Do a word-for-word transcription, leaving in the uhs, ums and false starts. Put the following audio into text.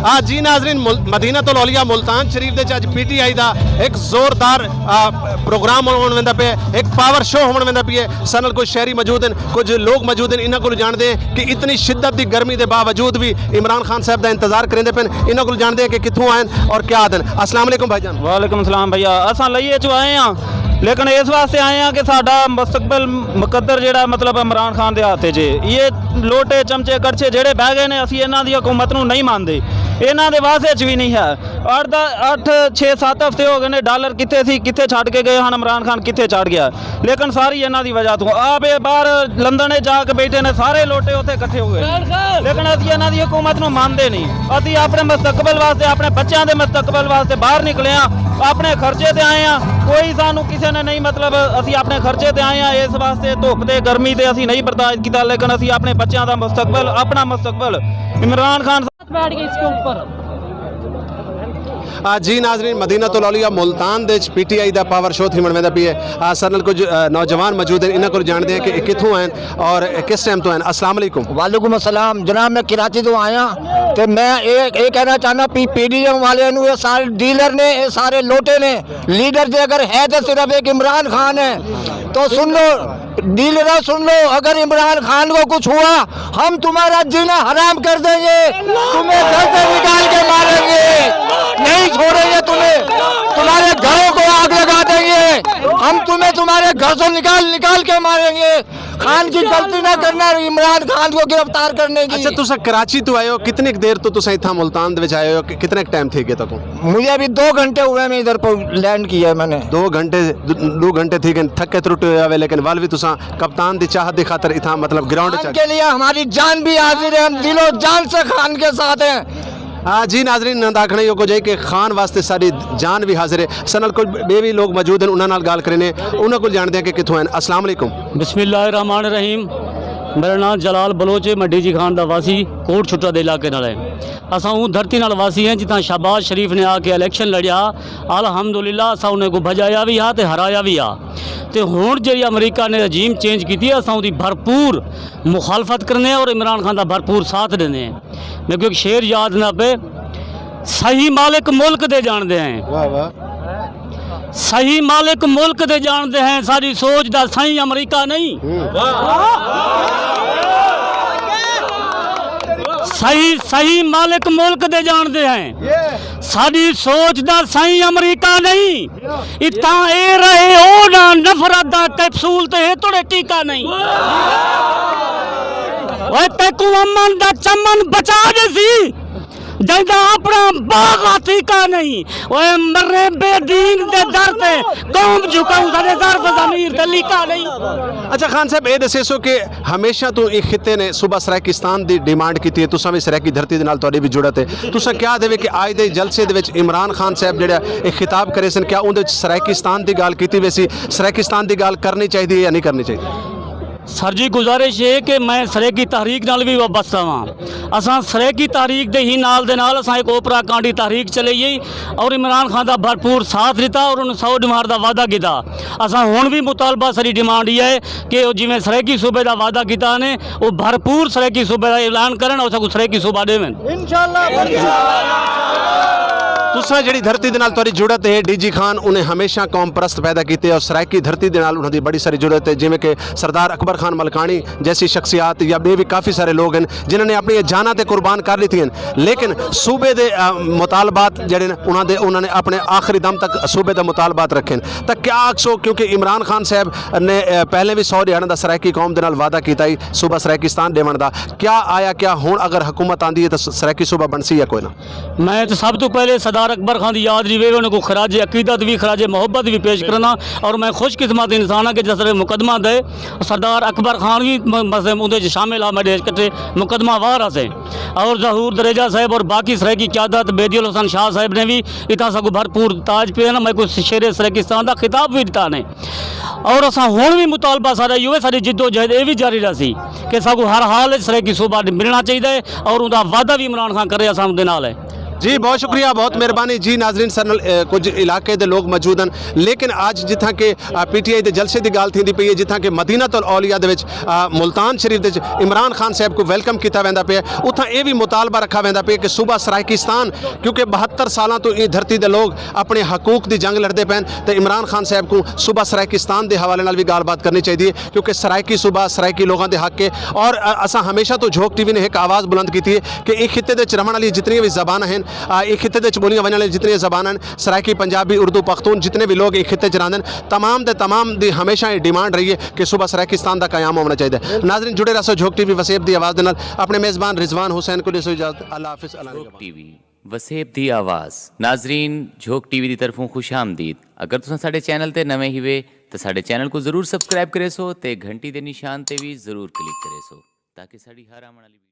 آ جی ناظرین، مل- مدینہ الاولیاء ملتان شریف دے وچ اج پی ٹی آئی دا ایک زوردار، آ، پروگرام ہون ویندا پیا، ایک پاور شو ہون ویندا پیا۔ سانل کچھ شہری موجود ہیں، کچھ لوگ موجود ہیں، انہاں کولوں جانتے ہیں کہ اتنی شدت دی گرمی دے باوجود بھی عمران خان صاحب دا انتظار کریندے پن۔ انہاں کولوں جانتے ہیں کہ کتھوں آئے ہیں اور کیا آدن۔ السلام علیکم بھائی جان۔ وعلیکم السلام بھیا، اساں لئیے چوں آئے ہاں، لیکن اس واسطے آئے ہاں کہ ساڈا مستقبل مقدر جڑا، مطلب، عمران خان دے ہاتھ 'چ ہے۔ یہ لوٹے، چمچے، کڑچے جڑے بہ گئے نے، اسی انہاں دی حکومت نوں نہیں مانتے، انہاں دے واسطے 'چ بھی نہیں ہے۔ اٹھ دا، اٹھ، چھ، ست ہفتے ہو گئے نے، ڈالر کتھے سی، کتھے چھڈ کے گئے ہن، عمران خان کتھے چڑھ گیا، لیکن ساری انہاں دی وجہ تو آپ یہ باہر لندن 'چ جا کے بیٹھے نے، سارے لوٹے اتھے اکٹھے ہو گئے۔ لیکن اسی انہاں دی حکومت نوں مانتے نہیں۔ اسی اپنے مستقبل واسطے، اپنے بچیاں دے مستقبل واسطے باہر نکلے ہاں، اپنے خرچے تے آئے ہاں، کوئی سانو کسے نے نہیں، مطلب، اسی اپنے خرچے تے آئے ہاں، اس واسطے دھوپ تے گرمی تے اسی نہیں برداشت کیتا، لیکن اسی اپنے بچیاں دا مستقبل، اپنا مستقبل عمران خان بیٹھ گئی اس کے اوپر۔ آ، جی ناظرین، مدینہ الاولیاء ملتان دے وچ پی ٹی آئی دا پاور شو تھی منویندا پی ہے۔ آ، سر نال کچھ، آ، نوجوان موجود ہیں، انہاں کول جانتے ہیں کہ یہ کتھوں ہیں اور کس ٹائم تو ہیں۔ السلام علیکم۔ وعلیکم السلام جناب، میں کراچی تو آیا۔ تے میں یہ یہ کہنا چاہنا، پی پی ڈی ایم والے نو، یہ سارے ڈیلر نے، یہ سارے لوٹے نے۔ لیڈر دے اگر ہے تو صرف ایک عمران خان ہے۔ تو سن لو، ڈیلرا سن لو، اگر عمران خان کو کچھ ہوا، ہم تمہارا جینا حرام کر دیں گے، تمہیں گھر سے نکال کے ماریں گے، نہیں چھوڑیں گے تمہیں، تمہارے گھروں کو آگ لگا دیں گے، ہم تمہیں تمہارے گھر سے نکال نکال کے ماریں گے۔ خان کی غلطی نہ کرنا، عمران خان کو گرفتار کرنے کی۔ اچھا، تساں کراچی تو آئے ہو، کتنی دیر تو تساں اتھاں ملتان دے وچ آئے ہو؟ کتنے ٹائم تھی گئے تکو؟ مجھے ابھی دو گھنٹے ہوئے، میں ادھر پر لینڈ کیا ہے میں نے۔ دو گھنٹے، دو گھنٹے تھی گئے، تھکے ترٹے ہوئے آوے، لیکن ول بھی تساں کپتان دی چاہت دی خاطر اتھاں، مطلب، گراؤنڈ خان چ کے لیے ہماری جان بھی حاضر ہے، ہم دل و جان سے خان کے ساتھ ہیں۔ آ، جی ناظرین، انہاں دا آکھنا ہی کچھ ہے کہ خان واسطے ساری جان بھی حاضر ہے۔ سنال کچھ بے بھی لوگ موجود ہیں، انہاں نال گل کرنے، انہاں کول جانتے ہیں کہ کتھوں ہیں۔ السلام علیکم۔ بسم اللہ الرحمن الرحیم۔ میرا نام جلال بلوچ ہے، میں ڈی جی خان دا واسی، کوٹ چھٹا دے علاقے نال ہے۔ اساں اون دھرتی نال واسی ہیں جتھاں شہباز شریف نے آ کے الیکشن لڑیا، الحمدللہ اساں انہیں کو بھجایا بھی ہا تے ہرایا بھی ہا۔ تے ہن جڑی امریکہ نے رجیم چینج کیتی ہے، اساں اودی بھرپور مخالفت کرنے اور عمران خان دا بھرپور ساتھ دینے ہیں۔ میرے کو ایک شعر یاد نہ پے، صحیح مالک ملک دے جاندے ہیں۔ واہ واہ۔ صحیح مالک ملک دے جاندے ہیں، ساری سوچ دا صحیح امریکہ نہیں۔ ہوں۔ صحیح، صحیح مالک ملک دے جاندے ہیں۔ ساری سوچ دا صحیح امریکہ نہیں۔ اتھاں اے رہے او نہ، نفرت دا کیپسول تے اے توڑے ٹیکا نہیں۔ اوئے تیکوں امن دا چمن بچا دے سی، جیندا اپنا باغ عتیقہ نہیں۔ اوئے مرے بے دین دے در تے، قوم جھکاؤں ساڈے ضعف ضمیر تے لیکا نہیں۔ اچھا خان صاحب، اے دسے سو کہ ہمیشہ تو ایک خطے نے صوبہ سرائیکستان دی ڈیمانڈ کیتی ہے، تساں وی سرائیکی دھرتی دے نال تہاڈی وی جڑت ہے۔ تساں کیا دے وے کہ آج دے جلسے دے وچ عمران خان صاحب جڑا ایک خطاب کرے سن، کیا اون دے وچ سرائیکستان دی گل کیتی ویسی، سرائیکستان دی گل کرنی چاہیے یا نہیں کرنی چاہیے؟ سر جی، گزارش یہ کہ میں سرائیکی تحریک نال بھی وابستہ ہاں۔ اساں سرائیکی تحریک دے ہی نال دے نال اساں ایک اوپرا کانڈی تحریک چلائی اور عمران خان دا بھرپور ساتھ دیتا اور انہوں سو ڈیمانڈ دا وعدہ کیتا۔ اساں ہن بھی مطالبہ، ساری ڈیمانڈ یہ ہے کہ او جویں سرائیکی صوبے دا وعدہ کیتا نے، او بھرپور سرائیکی صوبے دا اعلان کرن اور ساکوں سرائیکی صوبہ دیون۔ تساں جڑی دھرتی دے نال تہاڈی جڑت ہے، ڈی جی خان انہیں ہمیشہ قوم پرست پیدا کیتے اور سرائیکی دھرتی دے نال انہاں دی بڑی ساری جڑت ہے، جویں کہ سردار اکبر خان ملکانی جیسی شخصیات یا بے بھی کافی سارے لوگ ہیں جنہاں نے اپنی جاناں تے قربان کر لیتی ہیں، لیکن صوبے دے، آ، مطالبات جڑے نے انہاں دے، انہاں نے اپنے آخری دم تک صوبے دے مطالبات رکھے ہیں۔ تاں کیا آکھسو، کیونکہ عمران خان صاحب نے، آ، پہلے بھی سو دیہاڑاں دا سرائیکی قوم دے نال وعدہ کیتا ہی صوبہ سرائیکستان دیون دا، کیا آیا، کیا ہن اگر حکومت آندی ہے تاں س-، سرائیکی صوبہ بنسی یا کوئی نہ؟ میں تے سب توں پہلے سردار اکبر خان دی یاد دی وے انہاں کو خراج عقیدت وی، خراج محبت وی پیش کرنا، اور میں خوش قسمت انسان ہاں کہ جس طرح مقدمہ دے سردار اکبر خان وی م-، مثلاً اوندے وچ شامل آ، میرے کٹھے مقدمہ وار اسے، اور ظہور دریجہ صاحب اور باقی سرائیکی قیادت، بیدیل حسن شاہ صاحب نے وی اتنا ساکو بھرپور تاج پہ نا، میں کو شیر سرائیکستان دا خطاب وی دتا نے۔ اور اساں ہن وی مطالبہ سارا ایہو ہے، ساری جدوجہد اے وی جاری رہسی کہ ساکو ہر حال وچ سرائیکی صوبہ ملنا چاہیدا ہے اور اوندا وعدہ وی عمران خان کرے، اساں اوندے نال ہے۔ جی، بہت شکریہ، بہت مہربانی۔ جی ناظرین، سر نال کچھ علاقے دے لوگ موجود ہیں، لیکن اج جتھاں کہ پی ٹی آئی دے جلسے دی گل تھیندی پئی ہے، جتھاں کہ مدینہ الاولیاء دے وچ ملتان شریف دے وچ عمران خان صاحب کو ویلکم کیتا ویندا پیا، اتھاں ایہہ وی مطالبہ رکھا ویندا پیا کہ صوبہ سرائیکستان، کیونکہ بہتر سالاں توں ایہہ دھرتی دے لوگ اپنے حقوق دی جنگ لڑدے پین، تے عمران خان صاحب کو صوبہ سرائیکستان دے حوالے نال وی گل بات کرنی چاہیدی ہے، کیونکہ سرائیکی صوبہ سرائیکی لوگاں دے حق ہے۔ اور اساں ہمیشہ تو جھوک ٹی وی نے ایک آواز بلند کیتی ہے کہ ایہہ خطے دے وچ رہن والی جتنیاں وی زباناں ہیں، ایہہ خطے دے وچ بولیاں ونجن والی جتنیاں زباناں ہیں، سرائیکی، پنجابی، اردو، پختون، جتنے وی لوگ ایہہ خطے وچ رہندے ہیں، تمام دے تمام دی ہمیشہ ایہہ ڈیمانڈ رہی ہے کہ صوبہ سرائیکستان دا قیام ہونا چاہیدا ہے۔ ناظرین، جڑے رہسو جھوک ٹی وی وسیب دی آواز دے نال۔ اپنے میزبان رزوان حسین کو دیسو اجازت۔ اللہ حافظ، اللہ نگہبان۔ جھوک ٹی وی وسیب دی آواز۔ ناظرین، جھوک ٹی وی دی طرفوں خوش آمدید۔ اگر تساں ساڈے چینل تے نویں ہیوے، تے ساڈے چینل کو ضرور سبسکرائب کرے سو تے گھنٹی دے نشان تے وی ضرور کلک کرے سو، تاکہ ساڈی ہر آون والی